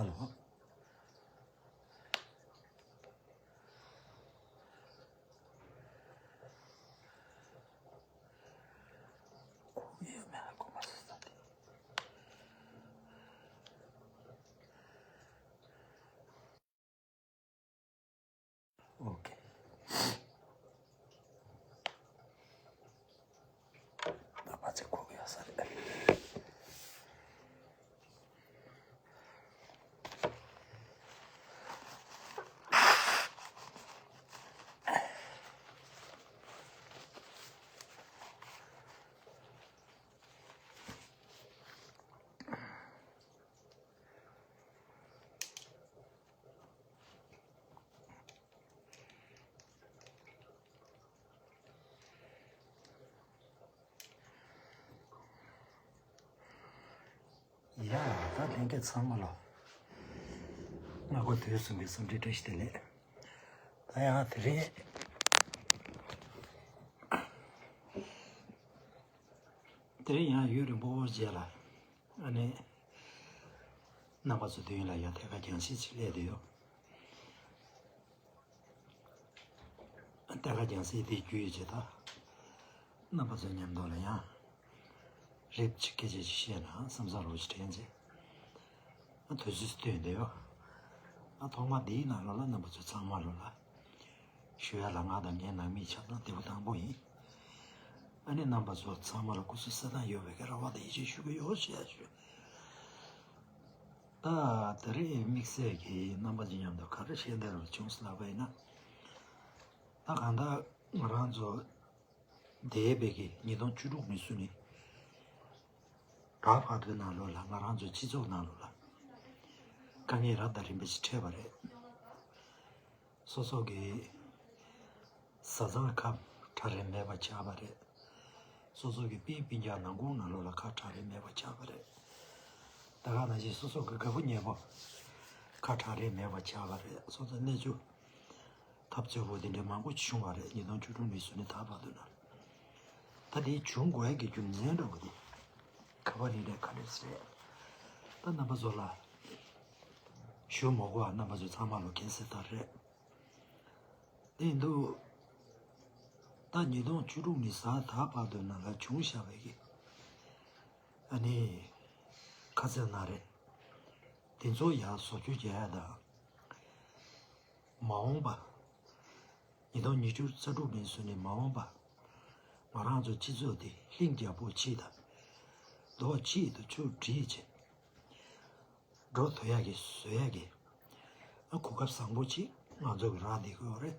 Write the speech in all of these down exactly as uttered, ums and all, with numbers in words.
ཨ་ལོ། ཁོ་ཡོད་མེད་ལ་གོ་མ་སོང་ས་དེ། ཨོ་ཁེ། ད་མ་ཚད་གོ་གི་ཡོད་ས་རེད། ཡ། ད་ལྷན་རྒྱས་ཚང་མ་ལ་སྔ་དགོང་དུས་གསུམ་གྱི་འཚམས་འདྲི་བཀྲ་ཤིས་བདེ་ལེགས། ད་ཡང་དེ་རིང་དེ་རིང་ཡང་ཡུན་རིང་པོ་བོར་རྗེས་ལ། ཨ་ནི། རྣམ་པ་ཚོ་མདུན་ལ་ཡང་ཐད་ཀར་རྒྱང་ཤེལ་ཅིག་སླེབས་བསྡད་ཡོད། ཐད་ཀར་རྒྱང་ཤེལ་དེའི་བརྒྱུད་བྱས་ད། རྣམ་པ་ཚོ་མཉམ་དུ་ལ་ཡང་། རེབ་ཅིག་སྐད་ཆ་ཅིག་བཤད་ན་བསམ་ས་རོགས་ཅིག་དྲན་རྗེས། ཨ་དུས་ཚོད་བཏོན་བསྡད་ཡོད། ཨ་ཐོག་མ་འདིའི་ནང་ལོགས་ལ་རྣམ་པ་ཚོ་ཚང་མ་ལོ་ལ། ཞུ་ཡ་ལ་ང་དང་ངའི་ནང་མིའི་ཆ་ཚང་བདེ་པོ་དང་པོ་ཡིན། ཨ་ནི་རྣམ་པ་ཚོ་ཚང་མ་ལ་སྐུ་གཟུགས་གསལ་ཐང་ཡོད་པའི་གི་རེ་བ་དང་ཡིད་ཆེས་ཞུ་གི་ཡོད་ཞེས་ཞུ། ད་དེ་རིང་དམིགས་བསལ་གྱིས་རྣམ་པ་ཚོ་མཉམ་དུ་ག་རེ་བཤད་འདོད་བྱུང་ཟེར་ལབ་པ་ཡིན་ན། ད་གང་ལྟར་ང་རང་ཚོ་འདས་པའི་གི་ཉིས་སྟོང་བཅུ་དྲུག་ནས་བཟུང་ནས་ད་བར་དུ་ནང་ལོགས་ལ་ང་རང་ཚོ་སྤྱི་ཚོགས་ནང་ལོགས་ལ་དཀའ་ངལ་རབ་དང་རིམ་པ་ཞིག་འཕྲད་པ་རེད། སོ་སོ་གི་བཟའ་ཚང་ཁམས་ཁྲ་རེ་མེད་པ་ཆགས་པ་རེད། སོ་སོ་གི་སྤུན་སྤུན་ཀྱག་ནང་ཁོངས་ནང་ལོགས་ལ་ཁ་ཁྲ་རེ་མེད་པ་ཆགས་པ་རེད། ད་ག་ནང་བཞིན་སོ་སོ་གི་དགའ་པོ་ཉེ་པོ་ཁ་ཁྲ་རེ་མེད་པ་ཆགས་པ་རེད། སོ་སོ་གནས་ཚུལ་ཐབས་སྐྱོ་པོ་དེ་འདྲའི་མང་པོ་བྱུང་བ་རེད། ཉིས་སྟོང་བཅུ་དྲུག་ནས་བཟུང་ནས་ད་བར་དུ་ན། ད་དེ་བྱུང་དགོས་ཀྱི་རྒྱུ་མཚན་འདྲ་བོ་དེ་ག་པ་རེད་རེད་ག་རེ་རེད། ད་རྣམ་པ་ཚོ་ལ་ཞུ་མ་དགོས་པ་རྣམ་པ་ཚོ་ཚང་མ་ལ་མཁྱེན་གསལ་ལྟར་རེད། དེ་འདུག་ད་ཉིས་སྟོང་བཅུ་དྲུག་ནས་བཟའ་ད་བར་དུ་ནང་ལ་བྱུང་བཞག་པའི་གི་ཨ་ནི་ཁ་ཚིག་ན་རེ་དེ་ཚོ་ཡར་བཟོ་བཅོས་བྱེད་ཡ་དང་། མ་འོངས་པ་ཉིས་སྟོང་ཉི་ཤུ་རྩ་དྲུག་ནས་བཟུང་ནས་མ་འོངས་པ་ང་རང་ཚོ་སྤྱི་ཚོགས་འདི་ལྷིང་རྒྱལ་པོ་གཅིག་དང་རྡོག་གཅིག་ཏུ་ཆུ་སྒྲིལ་བྱས། འགྲོ་ཐུབ་ཡག་གི་བཟོ་ཡག་གི་ཨ་གོ་སྐབས་བཟང་པོ་ཅིག་ང་ཚོ་གི་རག་བསྡད་ཀྱི་ཡོད་རེད།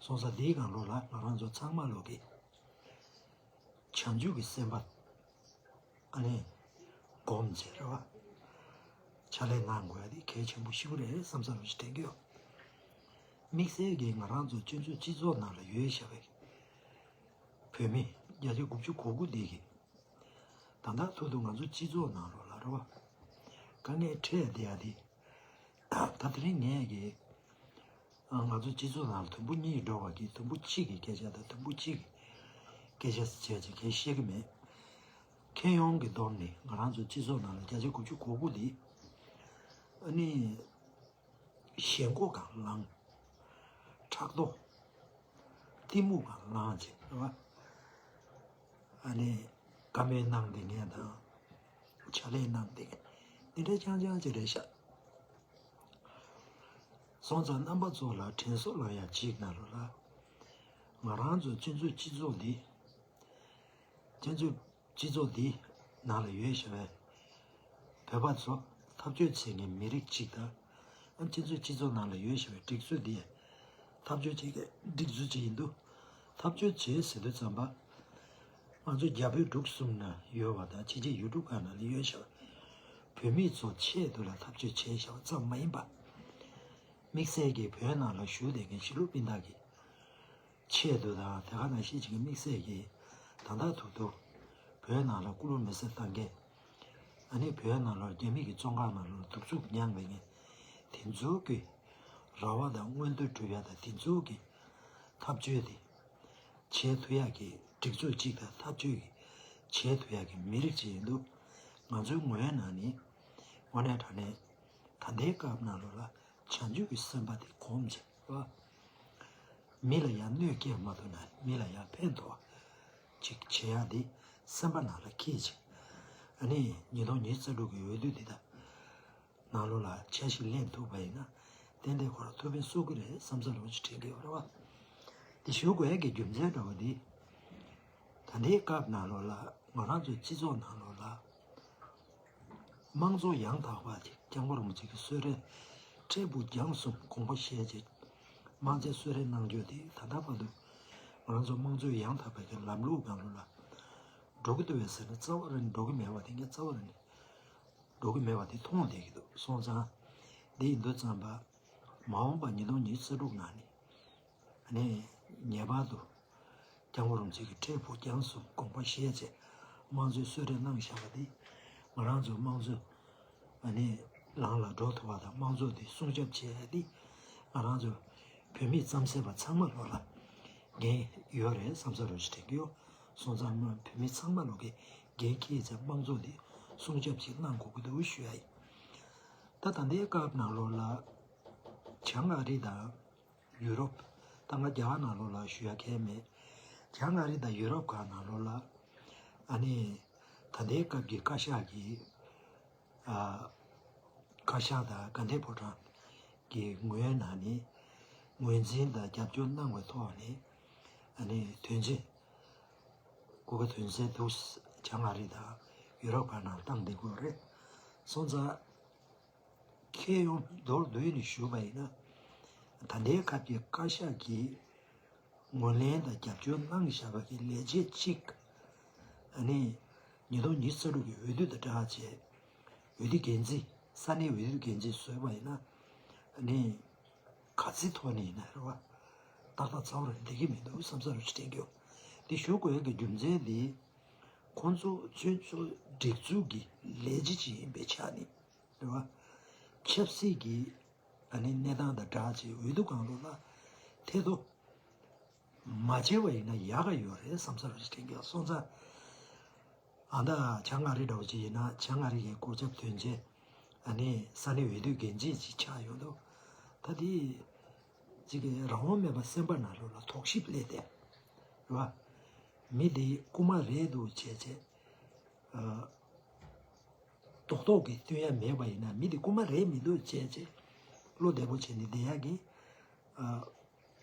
སོང་ཙང་འདིའི་སྒང་ལོགས་ལ་ང་རང་ཚོ་ཚང་མ་ལོག་གི་བྱང་ཆུབ་ཀྱི་སེམས་པ་ཨ་ནི་སྒོམ་བྱས་རེད་བ། ཕྱག་ལས་གནང་དགོས་ཡ་དེ་གལ་ཆེན་པོ་ཞིག་རེད་བསམ་བསམ་ཞིག་དྲན་གྱི་ཡོད། དམིགས་བསལ་གྱིས་ང་རང་ཚོ་སྤྱི་ཚོགས་སྤྱི་ཚོགས་ནང་ལ་ཡོད་བཞག་པའི་བོད་མི་བརྒྱ་ཆ་དགུ་བཅུ་གོ་དགུ་འདི་གི་ད་ལྟ་ཐུག་ཐུག་ང་ཚོ་སྤྱི་ཚོགས་ནང་ལོགས་ལ་རེད་བ། དཀའ་ངལ་འཕྲད་བསྡད་ཡ་དེ། ད་དེ་རིང་ངས་ཀྱི་ང་ཚོ་སྤྱི་ཚོགས་ནང་ལ་དུམ་བུ་གཉིས་འགྲོ་བ་གི་དུམ་བུ་གཅིག་གི་སྐད་ཆ་དང་དུམ་བུ་གཅིག་གི་སྐད་ཆ་ཟེར་བྱས་ཀྱི་སྐད་བཤད་ཀྱི་མེད། ཁྱེད་ཡོངས་ཀྱི་ཐོག་ནས་ང་རང་ཚོ་སྤྱི་ཚོགས་ནང་ལ་བརྒྱ་ཆ་དགུ་བཅུ་གོ་དགུ་འདི་ཨ་ནི། ཞེན་ཁོག་གང་ལངས། ཕྲག་དོག་གཏི་མུག་གང་ལངས་བྱས་རེད་བ། ཨ་ནི་བཀའ་མོལ་གནང་བསྡད་མཁན་དང་། ཕྱག་ལས་གནང་བསྡད་མཁན་འདི་འདྲ་རྐྱང་རྐྱང་ཅིག་རེད་ཤག་སོང་ཙང་རྣམ་པ་ཚོ་ལ་དྲན་གསོ་ལབ་ཡ་གཅིག་ནང་ལོགས་ལ། ང་རང་ཚོ་སྤྱི་ཚོགས་སྤྱི་ཚོགས་འདི། སྤྱི་ཚོགས་སྤྱི་ཚོགས་འདི་ནང་ལ་ཡོད་བཞག་པའི་བོད་པ་ཚོ་འཐབ་རྩོད་བྱེད་མཁན་མི་རིགས་གཅིག་དང་། ཨ་སྤྱི་ཚོགས་སྤྱི་ཚོགས་ནང་ལ་ཡོད་བཞག་པའི་སྒྲིག་འཛུགས་འདི་འཐབ་རྩོད་བྱེད་མཁན་སྒྲིག་འཛུགས་གཅིག་ཡིན་དུས། འཐབ་རྩོད་བྱེད་ཟེར་དུས་ཙམ་པ། ང་ཚོ་རྒྱ་བོད་འབྲུག་གསུམ་ན་ཡོད་པ་དང་ཕྱི་རྒྱལ་ཡུལ་གྲུ་ཁག་ནང་ལ་ཡོད་བཞག་པའི་བོད་མི་ཚོ་ཆེད་དུ་ལ་འཐབ་རྩོད་བྱས་བཞག་པ་ཙམ་མ་ཡིན་པ། དམིགས་བསལ་གྱིས་བོད་ནང་ལ་བཞུགས་བསྡད་མཁན་གཞིས་ལུས་སྤུན་ཟླ་གི་ཆེད་དུ་དང་དེ་ག་ནང་བཞིན་བྱེད་ཀྱི་དམིགས་བསལ་གྱིས་ད་ལྟ་ཐུག་ཐུག་བོད་ནང་ལ་སྐུ་ལུས་མེ་སྲེག་བཏང་མཁན། ཨ་ནི་བོད་ནང་ལ་རྒྱ་མི་གི་བཙོན་ཁང་ནང་ལ་སྡུག་རྩུབ་མྱངས་པའི་མཁན་དེ་ཚོ་གི་རེ་བ་དང་མངོན་འདོད་སྒྲུབ་ཡ་དང་དེ་ཚོ་གི་འཐབ་རྩོད་དེ་བྱེད་ཐུབ་ཡ་གི་སྒྲིག་འཛུགས་གཅིག་དང་འཐབ་རྩོད་ཀྱི་བྱེད་ཐུབ་ཡ་གི་མི་རིགས་གཅིག་ཡིན་དུས། ང་ཚོའི་ངོས་ནང་ནས་དངོས་གནས་དྲང་གནས་ ད་ལྟའི་སྐབས་ནང་ལོགས་ལ་བྱང་ཆུབ་ཀྱི་སེམས་པ་དེ་གོམས་བྱས་པ། མི་ལ་ཡང་གནོད་སྐྱེལ་མ་ཐུབ་ན་མི་ལ་ཡང་ཕན་ཐོགས་ཅིག་བྱེད་ཡག་དེ་སེམས་པ་ནང་ལ་འཁྱེར་བྱས། ཨ་ནི་ཉིས་སྟོང་ཉི་ཤུ་རྩ་དྲུག་གི་འོས་བསྡུ་འདི་དག་ནང་ལོགས་ལ་འཆར་གཞི་ལེན་ཐུབ་པ་ཡིན་ན་ཏན་ཏན་ཁོ་རང་ཐུགས་ཕན་གསོས་ཀྱི་རེད་བསམ་ས་རོགས་ཅིག་དྲན་གྱི་ཡོད་རེད་བ། དེ་ཞུ་དགོས་ཡག་གི་རྒྱུ་མཚན་འདྲ་བོ་འདི། ད་ལྟའི་སྐབས་ནང་ལོགས་ལ་ང་རང་ཚོའི་སྤྱི་ཚོགས་ནང་ལོགས་ལ། དམངས་གཙོ་ཡང་དག་པ་ཅིག་སྐྱབས་མགོན་རིན་པོ་ཆེ་གི་གསོལ་རས་འཕྲལ་ཕུགས་རྒྱང་གསུམ་དགོངས་པ་བཞེས་བྱས། དམངས་གཙོའི་གསོལ་རས་གནང་རྒྱུ་དེ་ད་ལྟ་བར་དུ་ང་རང་ཚོ་དམངས་གཙོ་ཡང་དག་པའི་གི་ལམ་ལུགས་སྒང་ལོགས་ལ་འགྲོ་གི་འདུག་བས་ཟེར་ན་རྩ་བ་རང་འགྲོ་གི་མེད་པ་དེ་ངས་རྩ་བ་རང་འགྲོ་གི་མེད་པ་དེ་མཐོང་བསྡད་ཀྱི་འདུག་སོང་ཙང་། འདི་ཡིན་དུས་ཙམ་པ། མ་འོངས་པ་ཉིས་སྟོང་ཉི་ཤུ་རྩ་དྲུག་ནང་ནས། ཨ་ནི་ངེས་པར་དུ་སྐྱབས་མགོན་རིན་པོ་ཆེ་གི་འཕྲལ་ཕུགས་རྒྱང་གསུམ་དགོངས་པ་བཞེས་བྱས་དམངས་གཙོའི་གསོལ་རས་གནང་བཞག་པ་དེ་ང་རང་ཚོའི་དམངས་གཙོ་ཨ་ནི་ལམ་ལ་འགྲོ་ཐུབ་པ་དང་དམངས་གཙོ་དེ་སྲུང་སྐྱོབ་བྱེད་ཡ་དེ་ང་རང་ཚོ་བོད་མི་རྩམ་ཟན་པ་ཚང་མ་ལོགས་ལ་འགན་ཡོད་རེད་བསམ་ས་རོགས་ཅིག་དྲན་གྱི་ཡོད། སོང་ཙང་བོད་མི་ཚང་མ་ལོགས་ཀྱི་འགན་འཁྱེར་བྱས་དམངས་གཙོ་དེ་སྲུང་སྐྱོབ་ཅིག་གནང་དགོས་ཀྱི་འདུག་ཞུ་ཡ་ཡིན། ད་ད་ལྟའི་སྐབས་ནང་ལོགས་ལ་བྱང་ཨ་རི་དང་། ཡུ་རོབ། ད་ང་རྒྱ་གར་ནང་ལོགས་ལ་ཞུ་ཡ་གང་ཡང་མེད། བྱང་ཨ་རི་དང་ཡུ་རོབ་ཁག་ནང་ལོགས་ལ། ཨ་ནི། ད་ལྟའི་སྐབས་ཀྱི་བཀའ་ཤག་གི། ཨ། བཀའ་ཤག་དང་དགའ་ལྡན་ཕོ་བྲང་གི་ངོས་ནས་ནི། ངོས་འཛིན་དང་རྒྱབ་སྐྱོར་གནང་བའི་ཐོག་ནས། ཨ་ནི་དོན་ཆེན། གུ་གེ་དོན་ཚན་འདུག་བྱང་ཨ་རི་དང་ཡུ་རོབ་ཁག་ནང་བཏང་བསྡད་ཀྱི་ཡོད་རེད། སོང་ཙང་། ཁྱེད་ཡོངས་མདོར་བསྡུས་ནས་ཞུས་པ་ཡིན་ན། ད་ལྟའི་སྐབས་ཀྱི་བཀའ་ཤག་གིས་ངོས་ལེན་དང་རྒྱབ་སྐྱོར་གནང་བཞག་པ་གི་ལས་བྱེད་གཅིག་ཨ་ནི། ཉིས་སྟོང་ཉི་ཤུ་རྩ་དྲུག་གི་འོས་བསྡུ་དང་སྦྲགས་བྱས། འོས་བསྡུ་འགན་འཛིན། ས་གནས་འོས་བསྡུ་འགན་འཛིན་བཟོས་པ་ཡིན་ན། ཨ་ནི། ག་ཚོད་ཐོག་ནས་ཡིན་ན་རེད་བ། ཏག་ཏག་རྩ་བ་རང་བསྡད་ཀྱི་མི་འདུག་བསམ་ས་རུ་དྲན་གྱི་ཡོད། འདི་ཞུ་དགོས་ཡག་གི་རྒྱུ་མཚན་འདི། ཁོང་ཚོ་ཚོ་ཚོ་སྒྲིག་འཛུགས་ཀྱི་ལས་བྱེད་ཅིག་ཡིན་པའི་ཆ་ནས། རེད་བ། ཆབ་སྲིད་ཀྱི་ཨ་ནི་གནས་སྟངས་དང་སྦྲགས་བྱས་འོས་བསྡུ་སྒང་ལོགས་ལ་ཐེ་གཏོགས་མ་བྱས་པ་ཡིན་ན་ཡག་ག་ཡོད་རེད་བསམ་ས་རུ་དྲན་གྱི་ཡོད། སོང་ཙང་། ཨ་ད་བྱང་ཨ་རི་འདྲ་བོ་ཅིག་ཡིན་ན་བྱང་ཨ་རི་གི་སྐུ་ཚབ་དོན་གཅོད་ཨ་ནི་ས་གནས་འོས་བསྡུ་འགན་འཛིན་ཅིག་ཆགས་ཡོང་དུས། ད་དེ་ཅིག་གི་རང་དབང་མེད་པ་སེམས་པ་ནང་ལོགས་ལ་དོགས་གཞི་སླེབས་ཏེ། རེད་བ། མི་འདི་རྐུ་མ་རེད་འདུག་བྱས་བྱས། ཨ། རྡོག་རྡོག་གིས་སྟོན་ཡ་མེད་པ་ཡིན་ན་མི་འདི་རྐུ་མ་རེད་མི་འདུག་བྱས་བྱས། བློ་བདེ་པོ་བྱས་ནས་བསྡད་ཡ་གི། ཨ།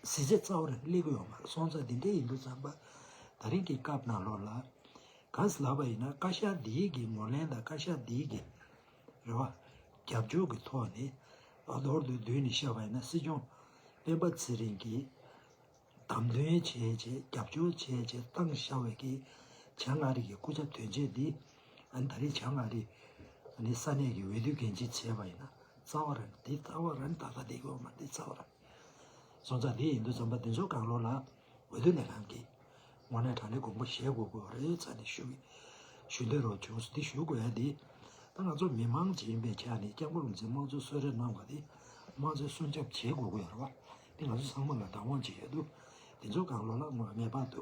གཟི་བརྗིད་རྩ་བ་རང་སླེབས་ཀྱི་ཡོད་མ་རེད། སོང་ཙང་འདི་འདྲ་ཡིན་དུས་ཙམ་པ། ད་རིང་གི་སྐབས་ནང་ལོགས་ལ། གང་ཟེར་ལབ་པ་ཡིན་ན་བཀའ་ཤག་འདིའི་གི་ངོས་ལེན་དང་བཀའ་ཤག་འདིའི་གི། རེད་བ། རྒྱབ་སྐྱོར་གྱི་ཐོག་ནས། ཨ། མདོར་བསྡུས་བསྡུས་ནས་བཤད་པ་ཡིན་ན་སྲིད་སྐྱོང་སྤེན་པ་ཚེ་རིང་གིས། བདམས་ཐོན་བྱས་བྱས་རྒྱབ་སྐྱོར་བྱས་བྱས་བཏང་བཞག་པའི་གི་བྱང་ཨ་རི་གི་སྐུ་ཚབ་དོན་གཅོད་འདི། ཨ་ནི་ད་རེས་བྱང་ཨ་རི་ཨ་ནི་ས་གནས་ཀྱི་འོས་བསྡུ་འགན་འཛིན་བྱས་པ་ཡིན་ན་རྩ་བ་རང་འདི་རྩ་བ་རང་ཏག་ཏག་བསྡད་ཀྱི་ཡོད་མ་རེད། རྩ་བ་རང་། སོང་ཙང་འདི་ཡིན་དུས་ཙམ་པ་འདི་ཚོ་སྒང་ལོགས་ལ་འོས་བསྡུ་ལས་ཁང་གིས་དངོས་གནས་དྲང་གནས་དགོངས་པ་བཞེས་དགོས་ཀྱི་ཡོད་རེད་ཚ་ནས་ཞུ་གི་ཞུ་འདོད་རོགས་བྱུང་སོང་། འདི་ཞུ་དགོས་ཡ་འདི་ད་ང་ཚོ་མི་མང་ཅིག་ཡིན་པའི་ཆ་ནས་སྐྱབས་མགོན་རིན་པོ་ཆེ་དམངས་གཙོའི་གསོལ་རས་གནང་བ་འདི་དམངས་གཙོའི་སྲུང་སྐྱོབ་བྱེད་དགོས་ཀྱི་ཡོད་རེད་བ། འདི་ང་ཚོ་ཚང་མ་ལ་བདག་དབང་ཅིག་ཡོད་འདུག་འདི་ཚོ་སྒང་ལོགས་ལ་ངོས་ངེས་པར་དུ་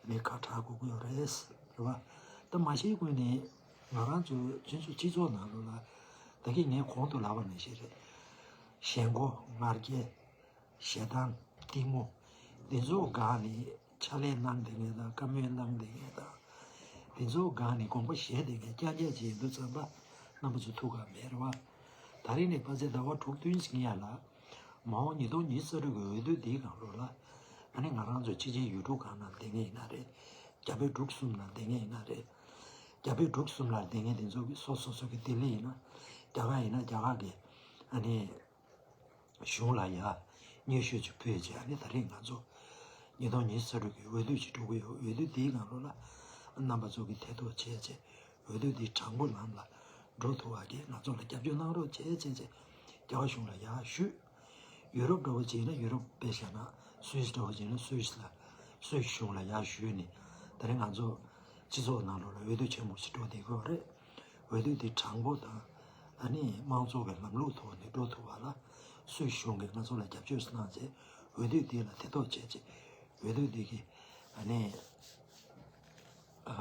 ནས་ཁ་གྲག་དགོས་ཀྱི་ཡོད་རེད། རེད་བ། ད་མ་གཞི་ཀུན་ནས་ང་རང་ཚོ་ཚུན་ཚོད་སྤྱི་ཚོགས་ནང་ལོགས་ལ་ད་གིན་ངས་གོང་དུ་ལབ་པ་ནང་བཞིན་རེད། ཞེན་ཁོག་ང་རྒྱལ། ཞེ་སྡང་གཏི་མུག་འདི་ཚོ་སྒང་ནས་ཕྱག་ལས་གནང་བསྡད་མཁན་དང་བཀའ་མོལ་གནང་བསྡད་མཁན་དང་། འདི་ཚོ་སྒང་ནས་དགོངས་པ་བཞེས་བསྡད་མཁན་རྐྱང་རྐྱང་ཅིག་ཡིན་དུས་ཙམ་པ་རྣམ་པ་ཚོ་ཐུགས་ཁག་མེད་རེད་བ། ད་རིང་ནས་ཕ་ཚེ་ཟླ་བ་དྲུག་བདུན་ཟིན་ཡ་ལ། མ་འོངས་ཉིས་སྟོང་ཉི་ཤུ་རྩ་དྲུག་གི་འོས་བསྡུ་འདིའི་སྒང་ལོགས་ལ། ཨ་ནི་ང་རང་ཚོ་སྤྱི་ཆིངས་ཡུལ་གྲུ་སྒང་ནང་བསྡད་མཁན་ཡིན་ན་རེད། རྒྱ་བལ་འབྲུག་གསུམ་ནང་བསྡད་མཁན་ཡིན་ན་རེད། རྒྱ་བལ་འབྲུག་གསུམ་ལ་བསྡད་མཁན་དེ་ཚོ་གི་སོ་སོ་སོ་གི་ལྡི་ལི་ཡིན་ན། རྒྱ་གར་ཡིན་ན་རྒྱ་གར་གི་ཨ་ནི་གཞུང་ལ་ཡ་སྙན་ཞུ་ཅིག་ཕུལ་བྱས། ཨ་ནི་ད་རེས་ང་ཚོ་ཉིས་སྟོང་ཉི་ཤུ་རྩ་དྲུག་གི་འོས་བསྡུ་ཅིག་འགྲོ་གི་ཡོད། འོས་བསྡུ་དེའི་ནང་ལོགས་ལ་རྣམ་པ་ཚོ་གི་ཐེ་གཏོགས་བྱས་བྱས། འོས་བསྡུ་འདི་དྲང་པོ་ལམ་ལ་འགྲོ་ཐུབ་པ་གི་ང་ཚོ་ལ་རྒྱབ་སྐྱོར་གནང་རོགས་བྱས་བྱས་བྱས། རྒྱ་གར་གཞུང་ལ་ཡར་ཞུས། ཡུ་རོབ་འདྲ་བོ་བྱས་ན་ཡུ་རོབ། དཔེ་བཞག་ན་སུད་སི་འདྲ་བོ་བྱས་ན་སུད་སི་ལ། སུད་སི་གཞུང་ལ་ཡར་ཞུས་ནས། ད་རེས་ང་ཚོ་སྤྱི་ཚོགས་ནང་ལོགས་ལ་འོས་བསྡུ་ཆེན་པོ་ཞིག་འགྲོ་བསྡད་ཀྱི་ཡོད་རེད། འོས་བསྡུ་འདི་དྲང་པོ་དང་། ཨ་ནི་དམངས་གཙོ་གི་ལམ་ལུགས་ཐོག་ནས་འགྲོ་ཐུབ་པ་ལ། སུད་སི་གཞུང་གིས་ང་ཚོ་ལ་རྒྱབ་སྐྱོར་གནང་བྱས། འོས་བསྡུ་འདི་ལ་ཐེ་གཏོགས་བྱས་བྱས། འོས་བསྡུ་འདི་གི་ཨ་ནི། ཨ།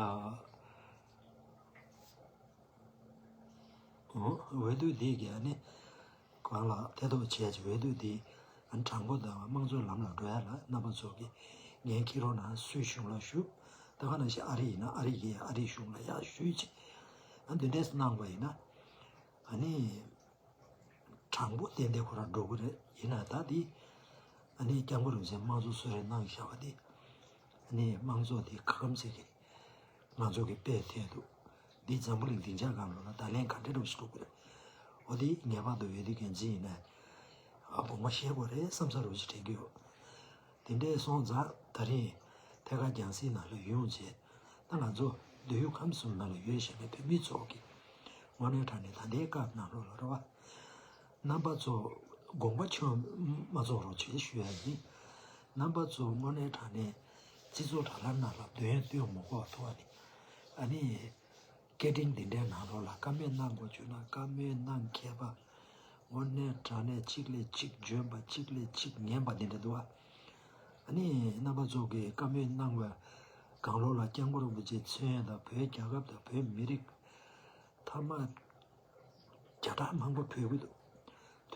འོས་བསྡུ་འདི་གི་ཨ་ནི་ བང་ལ་ཐེ་གཏོགས་བྱས་ཀྱི་འོས་བསྡུ་དེ་ཨ་ནི་དྲང་པོ་དང་དམངས་གཙོའི་ལམ་ལ་འགྲོ་ཡ་ལ་རྣམ་པ་ཚོ་གིས་འགན་འཁྱེར་རོགས་གནང་། སུའི་གཞུང་ལ་ཞུ། ད་ག་ནང་བཞིན་ཨ་རི་ཡིན་ན་ཨ་རི་གིས་ཨ་རིའི་གཞུང་ལ་ཡར་ཞུས་བྱས། ཨ་འདི་འདྲས་གནང་བ་ཡིན་ན་ཨ་ནི་དྲང་པོ་ཏན་ཏན་ཁོ་རང་འགྲོ་གི་རེད། ཡིན་ན་ད་དེ་ཨ་ནི་སྐྱབས་མགོན་རིན་པོ་ཆེས་དམངས་གཙོ་གསོལ་རས་གནང་བཞག་པ་དེ་ཨ་ནི་དམངས་གཙོ་དེ་ཁ་སྐམ་ཚད་ཀྱི་ང་ཚོ་གི་དཔེ་ཐད་དུ། འདི་འཛམ་བུ་གླིང་སྡིངས་ཆ་སྒང་ལོགས་ལ་བརྡ་ལན་ག་འདྲ་འདྲ་བོ་ཞིག་སྤྲོད་དགོས་རེད། འོ་དེ་ངེས་པར་དུ་འོས་བསྡུ་འགན་འཛིན་ཡིན་ནའི་དགོངས་པ་བཞེས་དགོས་རེད་བསམ་ས་རུ་ཞིག་དྲན་གྱི་ཡོད། དེ་འདྲས་སོང་ཙང་ད་རིང་ཐད་ཀར་རྒྱང་སྲིང་ནང་ལ་ཡོང་བྱས། ད་ང་ཚོ་མདོ་དབུས་ཁམས་གསུམ་ནང་ལ་ཡོད་བཞིན་པའི་བོད་མི་ཚོ་གིས་དངོས་གནས་དྲང་གནས་ད་ལྟའི་སྐབས་ནང་ལོགས་ལ་རེད་བ། རྣམ་པ་ཚོ་དགོངས་པ་ཆོད་མ་རྫོགས་རོགས་བྱེད་ཞུ་ཡ་ཡིན། རྣམ་པ་ཚོ་དངོས་གནས་དྲང་གནས་སྤྱི་ཚོགས་དྲ་ལམ་ནང་ལ་འདོན་འདོན་མ་དགོས་པ་ཐུབ་པ་ནི། ཨ་ནི་སྐད་འཕྲིན་འདི་འདྲའི་ནང་ལོགས་ལ་བཀའ་མོལ་གནང་དགོས་བྱུང་ན་བཀའ་མོལ་གནང་མཁས་པ། དངོས་གནས་དྲང་གནས་གཅིག་ལས་གཅིག་འཇོན་པ་གཅིག་ལས་གཅིག་ངན་པ་འདི་འདྲ་འདུག་ཨ། ཨ་ནི་རྣམ་པ་ཚོ་གིས་བཀའ་མོལ་གནང་བའི་སྒང་ལོགས་ལ་སྐྱབས་མགོན་རིན་པོ་ཆེ་མཚོན་ཡ་དང་བོད་རྒྱལ་ཁབ་དང་བོད་མི་རིགས་མཐའ་མ་བརྒྱ་ཕྲག་མང་པོ་ཕུད་ཀྱི་འདུག་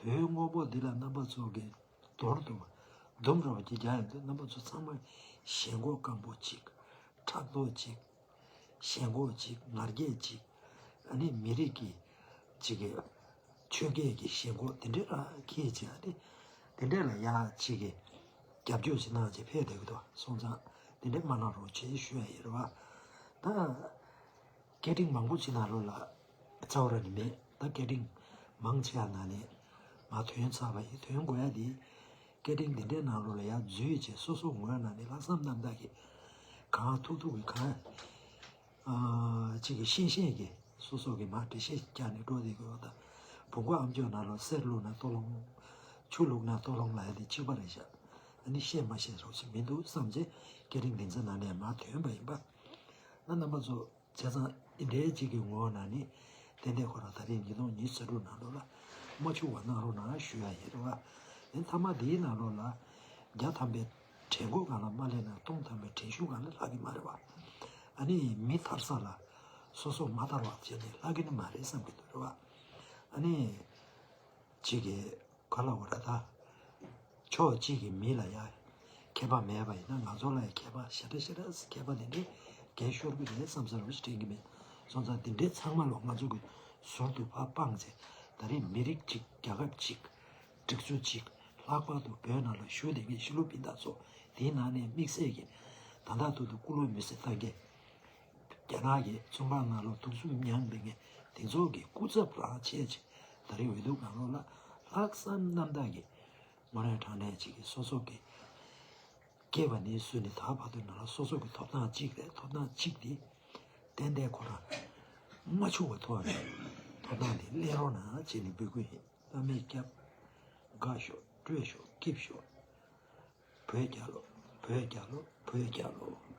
དོན་དངོས་པོ་འདི་ལ་རྣམ་པ་ཚོ་གིས་མདོར་བསྡུ་བ་དུམ་ར་བ་གཅིག་རྒྱག་ཡོང་དུས་རྣམ་པ་ཚོ་ཚང་མ་ཞེན་ཁོག་སྐམ་པོ་གཅིག་ཕྲག་དོག་གཅིག་ཞེན་ཁོག་གཅིག་ང་རྒྱལ་གཅིག་ཨ་ནི་མི་རིགས་ཀྱི་གཅིག་གི་ཆོས་སྐད་ཀྱི་ཞེན་ཁོག་དེ་འདྲའི་ར་ཁྱེད་ཀྱི་ཨ་ནི་དེ་འདྲས་ལ་ཡ་གཅིག་གི་རྒྱབ་སྐྱོར་ཞིག་གནང་བྱས་ཕེབས་བསྡད་ཀྱི་འདུག་སོང་ཙང་དེ་འདྲས་མ་གནང་རོགས་བྱེད་ཞུ་ཡ་ཡིན་རེད་བ། ད། སྐད་འཕྲིན་མང་པོ་ཅིག་ནང་ལོགས་ལ་རྩ་བ་རང་ནས་མེད། ད་སྐད་འཕྲིན་མང་ཆེ་བ་ནང་ནས་མར་ཐོན་ཚར་བ་ཡིན། ཐོན་དགོས་ཡ་དེ་སྐད་འཕྲིན་འདི་འདྲའི་ནང་ལོགས་ལ་ཡར་འཛུལ་བྱས་སོ་སོ་ངོས་ནང་ནས་ལྷག་བསམ་རྣམ་དག་གིས་གང་ཐུབ་ཐུབ་ཀྱིས་གང་ཨ་ཅིག་གིས་ཤེས་ཤེས་ཀྱིས་སོ་སོ་གིས་མར་འགྲེལ་བཤད་རྒྱག་ནས་འགྲོ་བསྡད་དགོས་པ་དང་། བོང་ཀུ་ཨ་མཆོག་ནང་ལོགས་གསེར་བླུགས་ན་ལྟོ་སློང་། ཆུ་བླུགས་ན་ལྟོ་སློང་ལབ་ཡ་དེ་གཅིག་པ་རེད་ཤག་ཨ་ནི་ཤེས་མ་ཤེས་རོགས་ཞིག་མི་འདུག་བསམ་བྱས་སྐད་འཕྲིན་འདི་ཚོ་ནང་ནས་མར་ཐོན་པ་ཡིན་པ། ད་རྣམ་པ་ཚོ། བྱས་ཙང་འདི་འདྲའི་གཅིག་གི་ངོ་བོ་ནང་ནས་ཏན་ཏན་ཁོ་རང་ད་རེས་ཉིས་སྟོང་ཉི་ཤུ་རྩ་དྲུག་ནང་ལོགས་ལ་མ་འཆུག་པ་གནང་རོགས་གནང་ཞུ་ཡ་ཡིན་རེད་བ། དེ་མཐའ་མ་འདིའི་ནང་ལོགས་ལ་བརྒྱ་ཐམ་པའི་གྲལ་མགོ་སྒང་ལ་མ་སླེབས་ན་སྟོང་ཐམ་པའི་གྲལ་གཞུག་སྒང་ལ་ལྷག་གི་མ་རེད་བ། ཨ་ནི་མི་ཐར་ས་ལ་སོ་སོ་མ་ཐར་བ་བྱས་ནས་ལྷག་གི་ནི་མ་རེད་བསམ་གི་འདུག་རེད་བ། ཨ་ནི་གཅིག་གི་ག་ལ་བ་ར་ད། ཕྱོགས་གཅིག་གི་མི་ལ་ཡ། མཁས་པ་མེད་པ་ཡིན་ན་ང་ཚོ་ལ་ཡ་མཁས་པ་ཞེ་དྲག་ཞེ་དྲག་མཁས་པ་དེ་འདྲའི་རྒན་ཤོར་གི་རེད་བསམ་ས་རུ་ཞིག་དྲན་གི་མེད། སོང་ཙང་དེ་འདྲའི་ཚང་མ་ལོ་ང་ཚོ་གི་ཟུར་དུ་ཕར་སྤངས་ཚེ་ད་རེས་མི་རིགས་གཅིག་རྒྱལ་ཁབ་གཅིག་སྒྲིག་འཛུགས་གཅིག་ལྷག་པར་དུ་བོད་ནང་ལ་བཞུགས་བསྡད་མཁན་ཤི་ལུ་པིན་ད་ཚོ་དེའི་ནང་ནས་དམིགས་བསལ་གྱི་ད་ལྟ་ཐོག་ཏུ་སྐུ་ལུས་མེ་སྲེག་བཏང་མཁན། རྒྱ་ནག་གི་བཙོན་ཁང་ནང་ལོགས་སྡུག་སྦྱོང་མྱངས་པའི་ངས་དེ་ཚོ་གི་སྐུ་ཚབ་རང་བྱས་ཅིག་ད་རེས་འོས་བསྡུ་གང་ལོག་ལ་ལྷག་བསམ་རྣམ་དག་གིས་དངོས་གནས་དྲང་གནས་ཅིག་གི་སོ་སོ་གི་སྐྱེས་པ་ནས་བཟུང་ནས་ད་བར་དུ་ནང་ལ་སོ་སོ་གི་ཐོབ་ཐང་གཅིག་རེད། ཐོབ་ཐང་གཅིག་དེ་ཏན་ཏན་ཁོ་རང་མ་འཆུག་པ་ཐོབ་རེད། ཐོབ་ཐང་དེ་ལེན་རོགས་གནང་བྱས་ནས་འབོད་སྐུལ་ཡིན། བླ་མས་སྐྱབས། དགའ་ཤོག་སྤྲོ་ཤོག་སྐྱིད་ཤོག་བོད་རྒྱལ་ལོ། བོད་རྒྱལ་ལོ། བོད་རྒྱལ་ལོ།